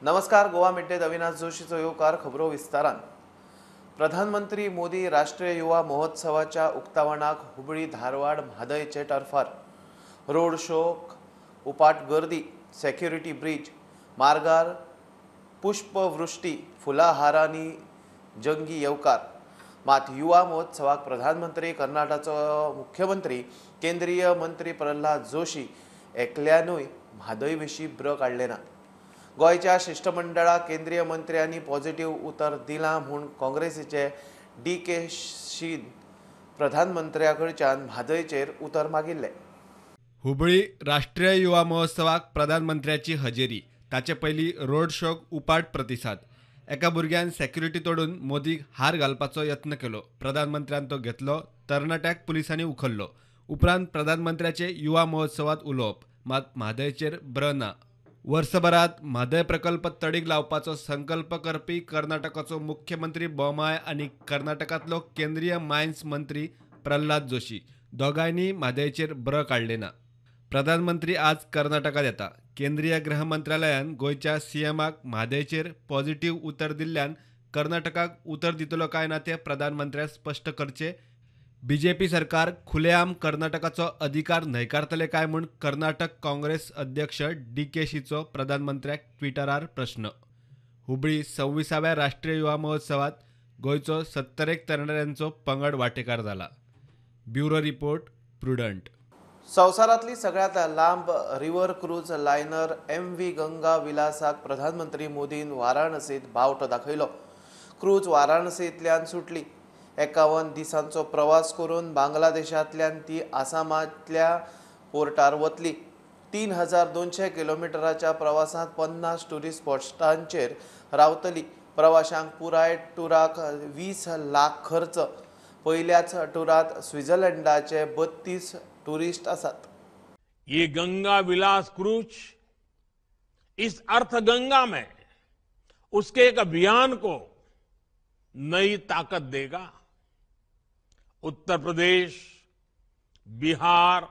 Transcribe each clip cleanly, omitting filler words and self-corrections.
नमस्कार, Goa mid day Avinash जोशीचो येवकार. खबरो विस्तारान. प्रधानमंत्री मोदी राष्ट्रीय युवा महोत्सवाच्या उक्तावणाक हुबळी धारवाड म्हादयचे टर्फार रोड शोक उपाट गर्दी, सेक्युरिटी ब्रिज मार्गार पुष्पवृष्टी, फुलाहारांनी जंगी येवकार. मात युवा महोत्सवाक प्रधानमंत्री, कर्नाटकाचो मुख्यमंत्री, केंद्रीय मंत्री प्रल्हाद जोशी एकल्यानूय म्हादय विशीं ब्र काडले ना. गोंयच्या शिश्टमंडळाक केंद्रीय मंत्र्यांनी पॉझिटिव्ह उतर दिलां म्हूण काँग्रेसीचे डी के शीन प्रधानमंत्र्या कडच्यान म्हादयचेर उतर मागिल्लें. हुबळी राष्ट्रीय युवा महोत्सवाक प्रधानमंत्र्याची हजेरी. ताचे पयलीं रोड शोक उपाट प्रतिसाद. एका भुरग्यान सेक्युरिटी तोडून मोदीक हार घालपाचो यत्न केलो. प्रधानमंत्र्यान तो घेतलो. तरणाट्याक पुलिसांनी उखल्लो. उपरांत प्रधानमंत्र्याचे युवा महोत्सवात उलोवप, मात म्हादयचेर ब्र ना. वर्सभरात म्हादय प्रकल्प तडीक लावपाचो संकल्प करपी कर्नाटकाचो मुख्यमंत्री बोमाय आनी कर्नाटकांतलो केंद्रीय मायन्स मंत्री प्रल्हाद जोशी दोगांयनी म्हादयचेर ब्र काडले ना. प्रधानमंत्री आज कर्नाटकांत येता. केंद्रीय गृह मंत्रालयान गोंयच्या सीएमाक म्हादयचेर पॉझिटिव्ह उतर दिल्ल्यान कर्नाटकाक उतर दितलो काय ना तें प्रधानमंत्र्यान स्पश्ट करचें. बीजेपी सरकार खुलेआम कर्नाटकाचो अधिकार न्हयकारतले काय म्हूण कर्नाटक काँग्रेस अध्यक्ष डी के शीचो प्रधानमंत्र्याक ट्विटरार प्रश्न. हुबळी 26व्या राष्ट्रीय युवा महोत्सवात गोंयचो 71 तरणाट्यांचो पंगड वांटेकार जाला. Bureau report, Prudent. संवसारांतली सगळ्यांत लांब river cruise liner M V Ganga विलासाक प्रधानमंत्री मोदीन वाराणसीत बावटो दाखयलो. क्रूज वाराणसींतल्यान सुटली. 51 दिसांचो प्रवास करून बांगलादेशांतल्यान ती आसामांतल्या पोर्टार वतली. 3200 किलोमिटराच्या प्रवासांत 50 ट्युरिस्ट स्पॉटांचेर रावतली. प्रवाशांक पुराय टुराक 20 लाख खर्च. पयल्याच टुरांत स्वित्झर्लंडाचे 32 टुरिस्ट आसात. ये गंगा विलास क्रूज इस अर्थ गंगा में उसके एक अभियान को नई ताकत देगा. उत्तर प्रदेश, बिहार,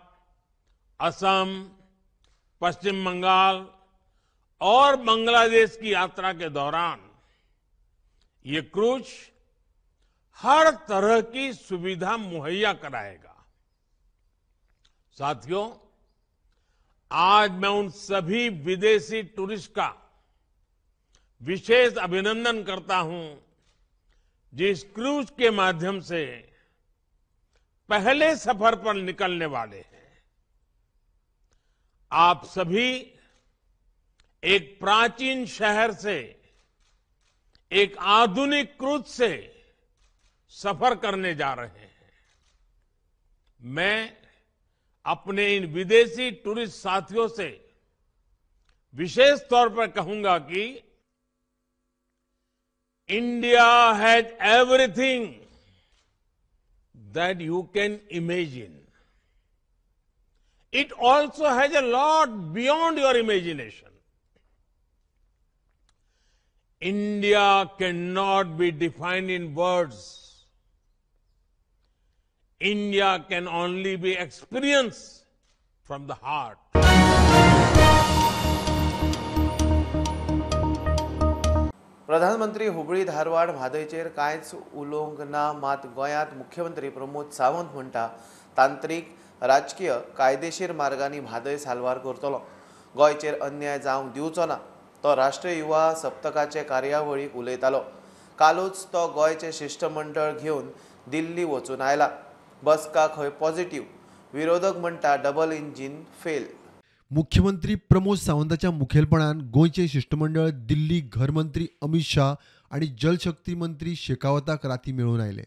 असम, पश्चिम बंगाल और बांग्लादेश की यात्रा के दौरान ये क्रूज हर तरह की सुविधा मुहैया कराएगा. साथियों, आज मैं उन सभी विदेशी टूरिस्ट का विशेष अभिनंदन करता हूं जिस क्रूज के माध्यम से पहले सफर पर निकलने वाले हैं. आप सभी एक प्राचीन शहर से, एक आधुनिक क्रूज से सफर करने जा रहे हैं. मैं अपने इन विदेशी टूरिस्ट साथियों से विशेष तौर पर कहूंगा कि India has everything that you can imagine. It also has a lot beyond your imagination. India cannot be defined in words. India can only be experienced from the heart. प्रधानमंत्री हुबळी धारवाड म्हादयचेर कांयच उलोवंक ना. मात गोंयांत मुख्यमंत्री प्रमोद सावंत म्हणटा तांत्रीक, राजकीय, कायदेशीर मार्गांनी म्हादय साल्वार करतलो. गोंयचेर अन्याय जावंक दिवचो ना. तो राष्ट्रीय युवा सप्तकाचे कार्यावळीक उलयतालो. कालूच तो गोंयचें शिश्टमंडळ घेवन दिल्ली वचून आयला. बसका खंय पॉझिटिव्ह, विरोधक म्हणटा डबल इंजीन फेल. मुख्यमंत्री प्रमोद सावंताच्या मुखेलपणान गोंयचें शिश्टमंडळ दिल्ली घरमंत्री अमित शाह आनी जलशक्ती मंत्री शेखावताक राती मेळून आयले.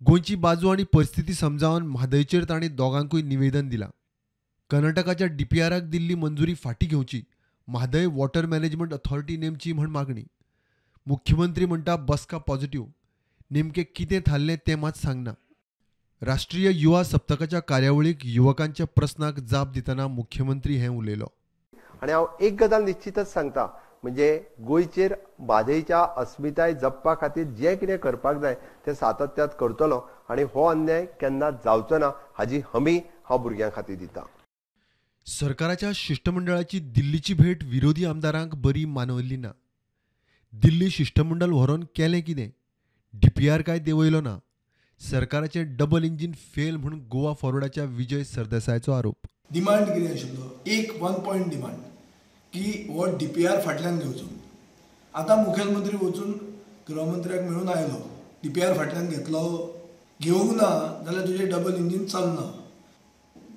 गोंयची बाजू आनी परिस्थिती समजावन म्हादयचेर तांणी दोगांकूय निवेदन दिलां. कर्नाटकाच्या डीपीआराक दिल्ली मंजुरी फाटीं घेवची, म्हादय वॉटर मॅनेजमेंट अथॉरिटी नेमची म्हण मागणी. मुख्यमंत्री म्हणटा बसका पॉझिटिव्ह, नेमकें कितें थारलें तें मात सांगना. राष्ट्रीय युवा सप्तकाच्या कार्यावळीक युवकांच्या प्रस्नाक जाप दितना मुख्यमंत्री हें उलयलो. आनी हांव एक गजाल निश्चितच सांगता, म्हणजे गोंयचेर म्हादयच्या अस्मिताय जपपा खातीर जें कितें करपाक जाय तें सातत्यात करतलो आनी हो अन्याय केन्ना जावचो ना हाजी हमी हांव भुरग्यां खातीर दिता. सरकाराच्या शिश्टमंडळाची दिल्लीची भेट विरोधी आमदारांक बरी मानवली ना. दिल्ली शिश्टमंडळ व्हरोन केलें कितें? डीपीआर काय देंवयलो ना. सरकाराचें डबल इंजीन फेल म्हूण गोवा फॉरवर्डाच्या विजय सरदेसायाचो आरोप. डिमांड कितें आशिल्लो, एक वन पॉयंट डिमांड की हो डीपीआर फाटल्यान घेवचो. आतां मुखेलमंत्री वचून गृहमंत्र्याक मेळून आयलो, डीपीआर फाटल्यान घेतलो, घेवंक ना जाल्यार तुजें डबल इंजीन चलना.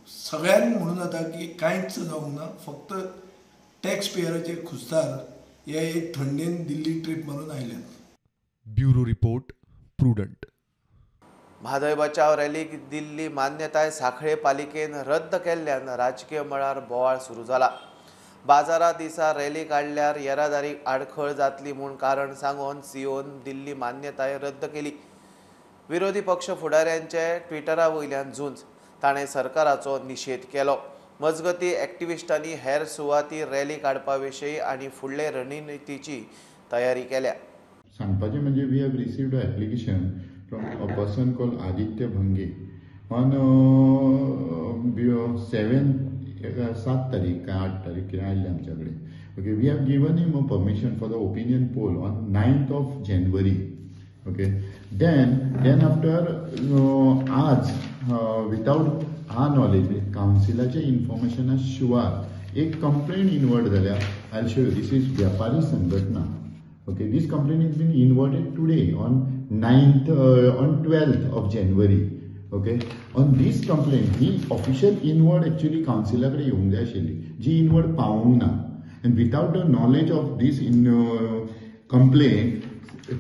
सगळ्यांक म्हणून जाता की कांयच जावंक ना, फक्त टॅक्स पेयराचे खुस्तार हे एक थंडेन दिल्ली ट्रीप मारून आयल्यात. Bureau report, Prudent. Mhadei बचाव रॅलीक दिल्ली मान्यताय सांखळे पालिकेन रद्द केल्ल्यान राजकीय मळार बोवाळ सुरू जाला. बाजारा दिसा रॅली काडल्यार येरादारीक आडखळ जातली म्हूण कारण सांगून सीओन दिल्ली मान्यताय रद्द केली. विरोधी पक्ष फुडाऱ्यांचे ट्विटरा वयल्यान झुंज, ताणें सरकाराचो निशेध केलो. मजगती एक्टिविस्टांनी हेर सुवाती रॅली काडपा विशीं आनी फुडले रणनितीची तयारी केल्या. सांगपाचें म्हणजे we have received a application from a person called Aditya Bhange on 7 तारीख काय 8 तारीख कितें आयिल्लें आमच्या कडेन. Okay, we have given him a permission for the opinion poll on 9th of January. Okay, then after आज विदाउट our knowledge कावन्सिलाच्या इन्फॉर्मेशना शिवाय एक कंप्लेन इनवर्ट जाल्या. I show you, this is Vyapari Sanghatana. Okay, this complaint is been inverted today on on 12th of January. Okay, on this complaint he official inward actually कावन्सिला कडेन येवंक जाय आशिल्ली, जी inward पावोवंक ना. And without the knowledge of this in complaint,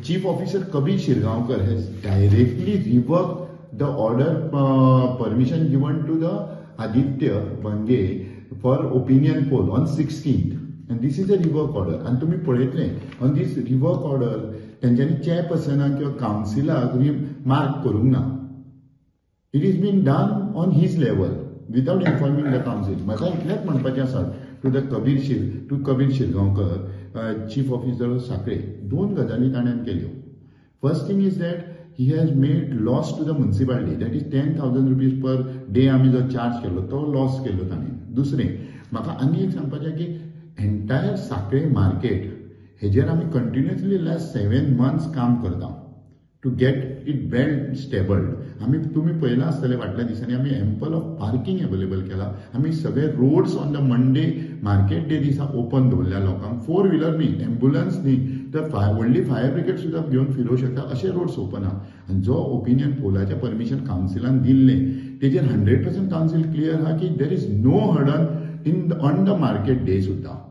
Chief Officer Kabir Shirgaonkar has directly revoked the order permission given to the Aditya Bhange for opinion poll on 16th, and this is a revoke order. आनी तुमी पळयतले on this revoke order तेंच्यांनी चेअरपर्सनाक किंवा कावन्सिलाक mark करूंक ना. It is been done on his level without informing the council. म्हाका इतलेंच म्हणपाचें आसा to the Kabir Shirgaonkar, chief officer of Sanquelim, दोन गजाली ताणें केल्यो. First thing is that he has made loss to the municipality, that is 10,000 rupees per day आमी जो चार्ज केलो तो लॉस केलो ताणें. दुसरें म्हाका आनी एक सांगपाचें की एन्टायर सांखळे मार्केट हेजेर आमी कंटिन्युअसली लास्ट 7 months काम करता to get it well stabled. आमी तुमी पळयलां आसतलें फाटल्या दिसांनी आमी एम्पल ऑफ पार्किंग अवेलेबल केला. आमी सगळे roads on the Monday market day दिसा ओपन दवरल्या लोकांक. 4 व्हिलर न्ही, एम्बुलन्स न्ही, तर व्हडली फायर ब्रिगेड सुद्दां घेवन फिरोवंक शकता अशे रोड्स ओपन आहा. आनी जो ओपिनियन पोलाचें परमिशन कावन्सिलान दिल्लें तेजेर 100% कावन्सील क्लियर आहा की there is no hurdle in on the market day सुद्दां.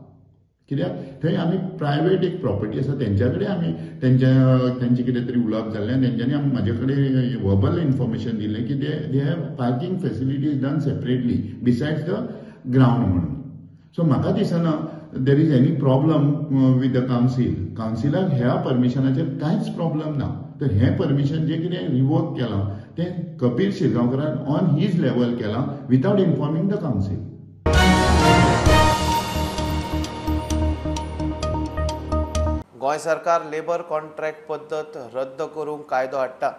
कित्याक थंय आमी प्रायवेट एक प्रॉपर्टी आसा तेंच्या कडेन आमी तेंचे कितें तरी उलोवप जाल्लें आनी तेंच्यांनी म्हाजे कडेन वर्बल इन्फॉर्मेशन दिलें की they have parking facilities done separately besides the ground म्हणून. सो म्हाका दिसना there is any problem with the council. कावन्सिलाक ह्या परमिशनाचेर कांयच प्रॉब्लम ना. तर हें परमिशन जें कितें रिवोक केलां तें कबीर शिरगांवकरान ऑन his level केलां without informing the council. Goa सरकार लेबर कॉन्ट्रॅक्ट पद्दत रद्द करूंक कायदो हाडटा.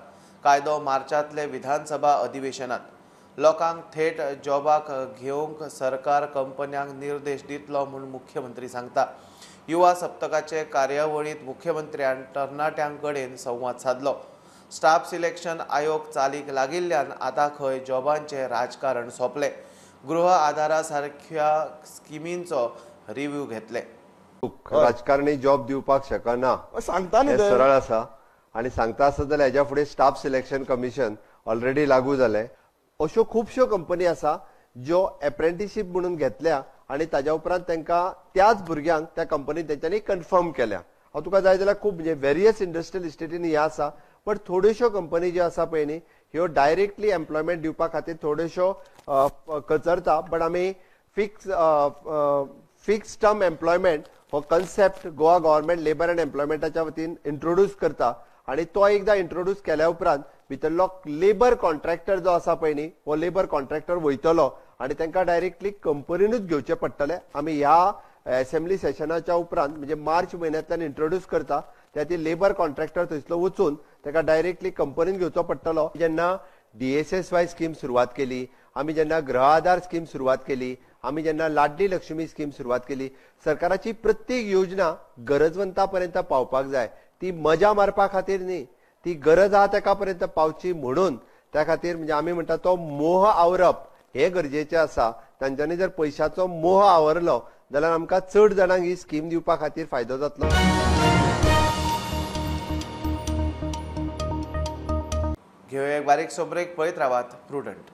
कायदो मार्चांतले विधानसभा अधिवेशनात लोकांक थेट जॉबाक घेवंक सरकार कंपन्यांक निर्देश दितलो म्हूण मुख्यमंत्री सांगता. युवा सप्तकाचे कार्यावळींत मुख्यमंत्र्यान तरणाट्यां कडेन संवाद सादलो. स्टाफ सिलेक्शन आयोग चालीक लागिल्ल्यान आतां खंय जॉबांचें राजकारण सोंपलें. गृह आधारा सारख्या स्किमींचो रिव्ह्यू घेतले. राजकारणी जॉब दिवपाक शकना सांगता न्ही, सरळ आसा. आनी सांगता आसत जाल्यार हेज्या फुडें स्टाफ सिलेक्शन कमिशन ऑलरेडी लागू जालें. अश्यो खुबश्यो कंपनी आसा ज्यो एप्रेंटिशीप म्हणून घेतल्या आनी ताज्या उपरांत तांकां त्याच भुरग्यांक त्या कंपनीन तेंच्यांनी कन्फर्म केल्या. हांव तुका जाय जाल्यार खूब म्हणजे वेरियस इंडस्ट्रियल इस्टेटींनी हें आसा, बट थोड्योश्यो कंपनी ज्यो आसा पळय न्ही ह्यो डायरेक्टली एम्प्लॉयमेंट दिवपा खातीर थोड्योश्यो कचरता. बट आमी फिक्स टर्म एम्प्लॉयमेंट हो concept Goa government labour and एम्प्लॉयमेंटाच्या वतीन इंट्रोड्यूस करता आनी तो एकदां इंट्रोड्यूस केल्या उपरांत भितरलो लेबर कॉन्ट्रॅक्टर जो आसा पळय न्ही हो लेबर कॉन्ट्रॅक्टर वयतलो आनी तांकां डायरेक्टली कंपनीनूच घेवचें पडटलें. आमी ह्या एसेंब्ली सेशनाच्या उपरांत म्हणजे मार्च म्हयन्यांतल्यान इंट्रोड्यूस करता. त्या ती लेबर कॉन्ट्रॅक्टर थंयसलो वचून ताका डायरेक्टली कंपनीन घेवचो पडटलो. जेन्ना DSSY scheme सुरवात केली, आमी जेन्ना गृह आधार स्कीम सुरवात केली, आमी जेन्ना लाडली लक्ष्मी स्कीम सुरवात केली, सरकाराची प्रत्येक योजना गरजवंता पर्यंत पावपाक जाय, ती मजा मारपा खातीर न्ही, ती गरज आहा ताका पर्यंत पावची म्हणून. त्या खातीर म्हणजे आमी म्हणटा तो मोह आवरप हे गरजेचें आसा. तांच्यांनी जर पयशाचो मोह आवरलो जाल्यार आमकां चड जाणांक ही स्कीम दिवपा खातीर फायदो जातलो. घेवया एक बारीकसो ब्रेक, पळयत रावात प्रुडंट.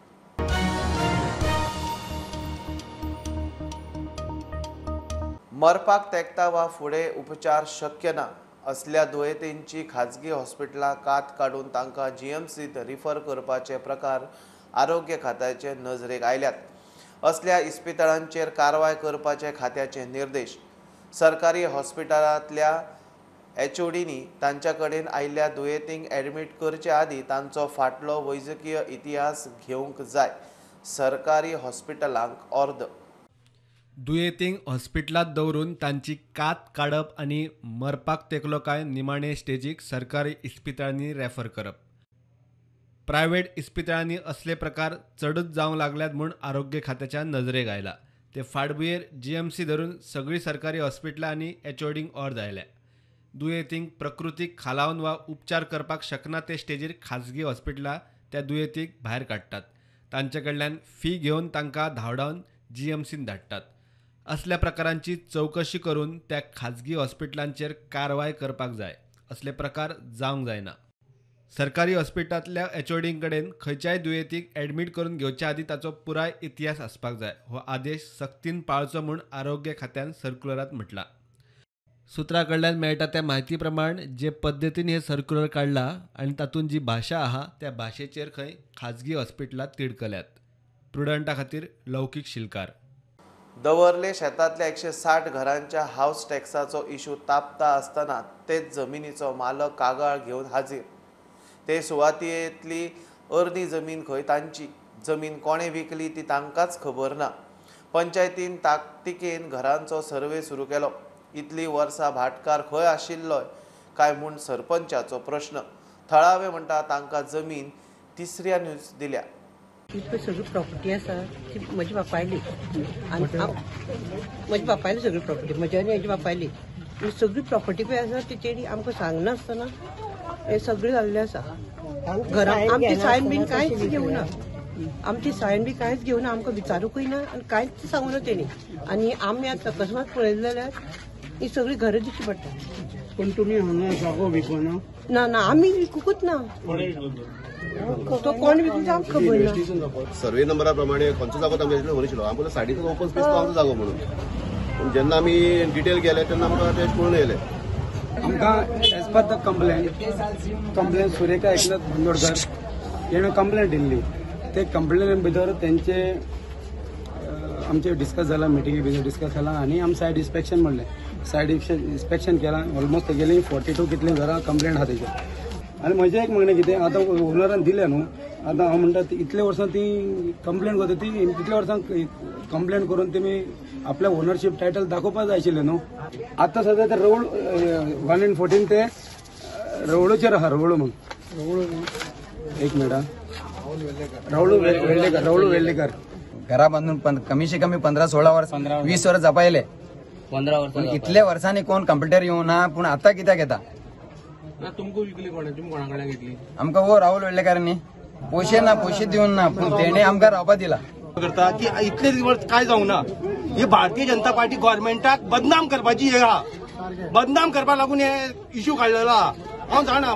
मरपाक तेकता वा फुडें उपचार शक्य ना असल्या दुयेंतींची खाजगी हॉस्पिटलां कात काडून तांकां जीएमसींत रिफर करपाचे प्रकार आरोग्य खात्याचे नजरेक आयल्यात. असल्या इस्पितळांचेर कारवाय करपाचे खात्याचे निर्देश. सरकारी हॉस्पिटलांतल्या एचओडींनी तांच्या कडेन आयिल्ल्या दुयेंतींक ॲडमीट करचे आदीं तांचो फाटलो वैजकीय इतिहास घेवंक जाय. सरकारी हॉस्पिटलांक ऑर्द. दुयेंतींक हॉस्पिटलांत दवरून तांची कात काडप आनी मरपाक तेकलो काय निमाणे स्टेजीक सरकारी इस्पितळांनी रेफर करप. प्रायव्हेट इस्पितळांनी असले प्रकार चडूच जावंक लागल्यात म्हूण आरोग्य खात्याच्या नजरेक आयला. ते फाटभुंयेर जीएमसी धरून सगळीं सरकारी हॉस्पिटलां आनी एचओडींक ऑर्द आयल्या. दुयेंतींक प्रकृतीक खालावन वा उपचार करपाक शकना ते स्टेजीर खाजगी हॉस्पिटलां त्या दुयेंतीक भायर काडटात, तांचे कडल्यान फी घेवन तांकां धांवडावन जीएमसीन धाडटात. असल्या प्रकारांची चवकशी करून त्या खाजगी हॉस्पिटलांचेर कारवाय करपाक जाय. असले प्रकार जावंक जायना. सरकारी हॉस्पिटलांतल्या एचओडीं कडेन खंयच्याय दुयेंतीक ॲडमीट करून घेवच्या आदीं ताचो पुराय इतिहास आसपाक जाय. हो आदेश सक्तीन पाळचो म्हूण आरोग्य खात्यान सर्क्युलरांत म्हटलां. सुत्रा कडल्यान मेळटा त्या म्हायती प्रमाण जे पद्दतीन हे सर्क्युलर काडला आनी तातूंत जी भाशा आहा त्या भाशेचेर खंय खाजगी हॉस्पिटलां तिडकल्यात. प्रुडंटा खातीर लौकीक शिलकार. दवर्ले शेतांतल्या 160 घरांच्या हावस टॅक्साचो इशू तापता आसतना तेच जमिनीचो मालक कागाळ घेवन हाजीर. ते सुवातेंतली अर्दी जमीन खंय तांची, जमीन कोणें विकली ती तांकांच खबर ना. पंचायतीन ताकतिकेन घरांचो सर्वे सुरू केलो. इतली वर्सां भाटकार खंय आशिल्लो काय म्हूण सरपंचाचो प्रश्न. थळावे म्हणटा तांकां जमीन तिसऱ्यानूच दिल्या. ही पळय सगळी प्रॉपर्टी आसा ती म्हज्या बापायली, आनी म्हज्या बापायली सगळी प्रॉपर्टी म्हज्या आनी हेज्या बापायली सगळी प्रॉपर्टी पळय आसा ती तेणी आमकां सांगनासतना हें सगळें जाल्लें आसा. घरान आमची सायन बीन कांयच घेवना, आमची सायन बी कांयच घेवना, आमकां विचारूंकय ना आनी कांयच सांगूना तेणी. आनी आमी आतां अकस्मात पळयलें जाल्यार ही सगळी घरां दिश्टी पडटा. पूण तुमी हांगा जागो विकना? ना ना, आमी विकूच ना. तो कोण विकूच आमकां खबर ना. सर्वे नंबरा प्रमाणे खंयचो जागो तांकां खबर आशिल्लो. आमकां सायडीचो ओपन स्पेस तो आमचो जागो म्हणून, पूण जेन्ना आमी डिटेल गेले तेन्ना आमकां तें कळून येयलें. आमकां as per the complain Surekha Eknath Bandodkar हेणें कंप्लेन दिल्ली. ते कंप्लेन भितर तेंचे आमचे डिस्कस जाला, मिटिंगे भितर डिस्कस जाला आनी आमी सायड इन्स्पेक्शन म्हणलें. सायड इन्स्पेक्शन केलां. ऑलमोस्ट तेगेली 42 कितलीं घरां कंप्लेंट आहा तेजेर. आनी म्हजें एक म्हणणें कितें, आतां ओनरान दिलें न्हू, आतां हांव म्हणटा इतले वर्सां ती कंप्लेन करता, ती इतल्या वर्सां कंप्लेन करून तेमी आपल्या ओनरशीप टायटल दाखोवपाक जाय आशिल्लें न्हू. आतां सद्या ते रवळ 1 and 14 ते रवळूचेर आहा. रवळू म्हणून एक मिनट, रवळू वेल्लेकर, रवळू वेल्लेकर घरा बांधून कमीशे कमी 15-16 वर्स 20 वर्स जपायले. 15 वर्स इतले वर्सांनी कोण कंप्युटर येवना, पूण आतां कित्याक येता? तुमकां विकली कोणे? तुमी कोणा कडल्यान घेतली? आमकां हो राहुल वेल्लेकारांनी. पयशे ना, पयशे दिवन ना, पूण तेणे आमकां रावपा दिला. करता की इतले वर्स काय जावंक ना, ही भारतीय जनता पार्टी गव्हर्मेंटाक बदनाम करपाची हे आहा. बदनाम करपाक लागून हे इश्यू काडलेलो आहा. हांव जाणा,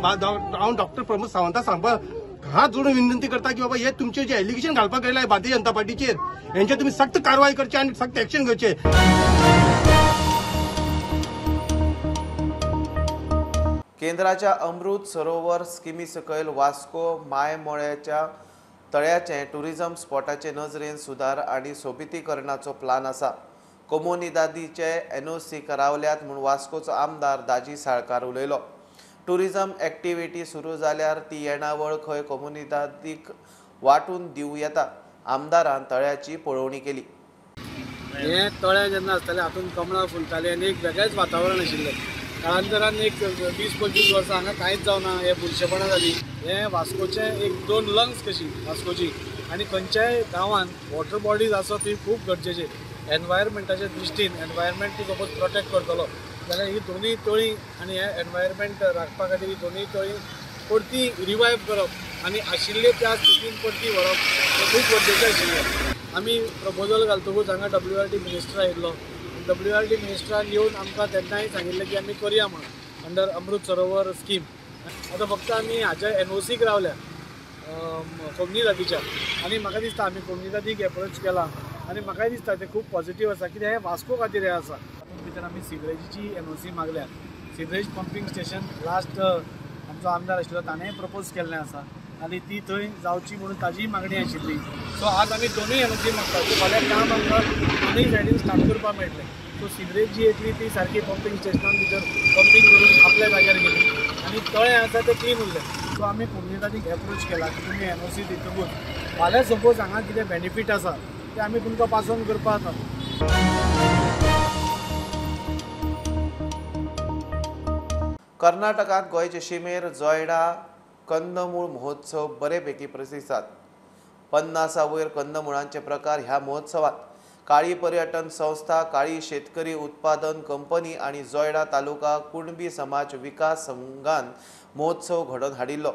हांव डॉक्टर प्रमोद सावंता सांगपाक हात जोडून विनंती करता की बाबा हे तुमचे जे एलिगेशन घालपाक गेले भारतीय जनता पार्टीचेर, हेंचे तुमी सक्त कारवाय करची आनी सक्त एक्शन घेवचे. केंद्राच्या अमृत सरोवर स्किमी सकयल वास्को मायमोळ्याच्या तळ्याचें टुरिझम स्पॉटाचे नजरेन सुदार आनी सोबितीकरणाचो प्लान आसा. कोमुनिदादीचे एनओसी करावल्यात म्हूण वास्कोचो आमदार दाजी साळकार उलयलो. टुरिझम एक्टिविटी सुरू जाल्यार ती येणावळ खंय कोमुनिदादीक वांटून दिवं येता. आमदारान तळ्याची पळोवणी केली. हें तळें जेन्ना आसतालें हातूंत कमळां फुलतालीं आनी एक वेगळेंच वातावरण आशिल्लें. काळांतरान एक 20-25 वर्सां हांगा कांयच जावना, हे बुरशेपणां जालीं. हें वास्कोचें एक 2 लंग्स कशी वास्कोची, आनी खंयच्याय गांवांत वॉटर बॉडीज आसप ही खूब गरजेचें. एनवायरमेंटाच्या दृश्टीन एनवायरमेंट तूं सपोज प्रोटेक्ट करतलो जाल्यार ही दोनूय तळीं आनी हे एनवायरमेंट राखपा खातीर ही दोनूय तळीं परती रिवायव करप आनी आशिल्ले त्या स्थितीन परती व्हरप हें खूब गरजेचें आशिल्लें. आमी प्रपोजल घालतकूच हांगा WRD minister आयिल्लो. WRD मिनिस्टरान येवन आमकां तेन्नाय सांगिल्लें की आमी करया म्हणून अंडर अमृत सरोवर स्कीम. आतां फक्त आमी हाच्या NOCक रावल्या कोमनिदादीच्या आनी म्हाका दिसता आमी कोमनिदादीक एप्रोच केला आनी म्हाकाय दिसता तें खूब पॉझिटीव आसा कित्याक हें वास्को खातीर हें आसा. तातूंत भितर आमी सिवरेजीची NOC मागल्या. सिवरेज पंपींग स्टेशन लास्ट आमचो आमदार आशिल्लो ताणेंय प्रपोज केल्लें आसा आनी ती थंय जावची म्हणून ताजीय मागणी आशिल्ली. सो आज आमी दोनूय NOC मागता. सो फाल्यां काम आमकां दोनूय सायडीन स्टार्ट करपाक मेळटलें. सो सिवरेज जी येतली ती सारकी पंपींग स्टेशनान भितर पंपींग करून आपल्या जाग्यार गेली आनी तळें आसा तें क्लीन उरलें. सो आमी कोमनिदादीक एप्रोच केला की तुमी NOC दितकूच फाल्यां सपोज हांगा कितें बेनिफीट आसा तें आमी तुमकां पास ऑन करपाक आसा. कर्नाटकांत गोंयचे शिमेर जोयडा कंदमूळ महोत्सव बरे पैकी प्रतिसाद. 50 वयर कंदमुळांचे प्रकार ह्या महोत्सवात काळी पर्यटन संस्था, काळी शेतकरी उत्पादन कंपनी आनी जोयडा तालुका कुणबी समाज विकास संघान महोत्सव घडोवन हाडिल्लो.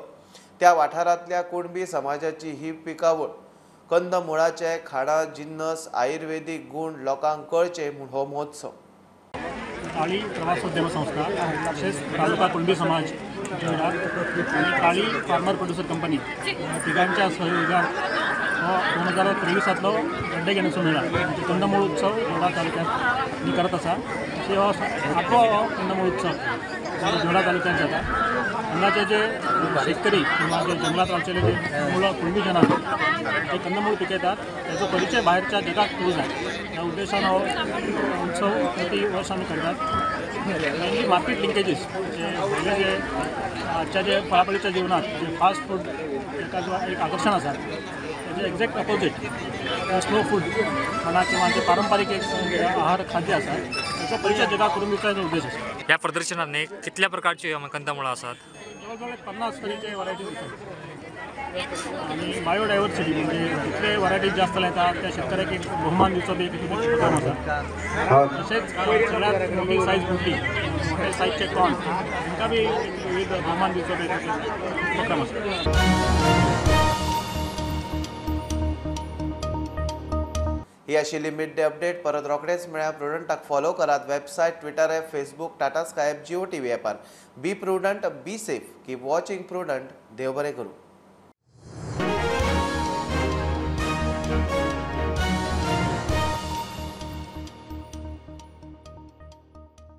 त्या वाठारांतल्या कुणबी समाजाची ही पिकावळ कंदमुळाचे खाणां जिन्नस आयुर्वेदीक गूण लोकांक कळचे म्हूण हो महोत्सव. काळी प्रवासोद्यम संस्था तसेच तालुका कुणबी समाज जोयडा आणि काळी फार्मर प्रोड्युसर कंपनी तिघांच्या सहयोगात हो 2023 गड्डे घेण्याचो मेळा म्हणजे कंदमूळ उत्सव जोयडा तालुक्यात मी करत आसा. अशें हो आठवो हो कंदमूळ उत्सव जोयडा तालुक्यात जाता. हांगाचे जे शेतकरी किंवा जे जंगलात रावचेले जे मुळां कुणबी जन आसात ते कंदमूळ पिकयतात त्याचो परिचय बाहेरच्या जगाक करूं जाय ह्या उद्देशान हो उत्सव प्रति वर्ष आमी करतात. मेनली मार्केट लिंकेजीस जे भायले जे आजच्या जे फळाफळीच्या जीवनात जे फास्ट फूड ताका जो एक आकर्शण आसा त्याचे एक्झॅक्ट अपोजीट स्लो फूड म्हणा किंवा जे पारंपरिक एक आहार खाद्य आसा त्याचो परिचय जगाक करून दिवचा उद्देश आसा. ह्या प्रदर्शनांनी कितल्या प्रकारची कंदमुळां आसात? जवळ 50 तरेचे व्हरायटीज आसात आणि बायोडायव्हर्सिटी म्हणजे जितले व्हरायटीज जास्त येतात त्या शेतकऱ्याक एक बहुमान दिवचो बी एक उपक्रम आसा. तशेंच सगळ्यात मोठी सायज मोठी मोठे सायजचे कॉर्न तांकां बी विविध बहुमान दिवचो बी एक उपक्रम आसा. ही आशिल्ली मिड डे अपडेट. परत रोखडेच मेळ्या. प्रुडंटाक फॉलो करात website, Twitter app, Facebook, Tata Sky app, Jio TV ॲपार. Be prudent, be safe, keep watching Prudent. देव बरें करूं.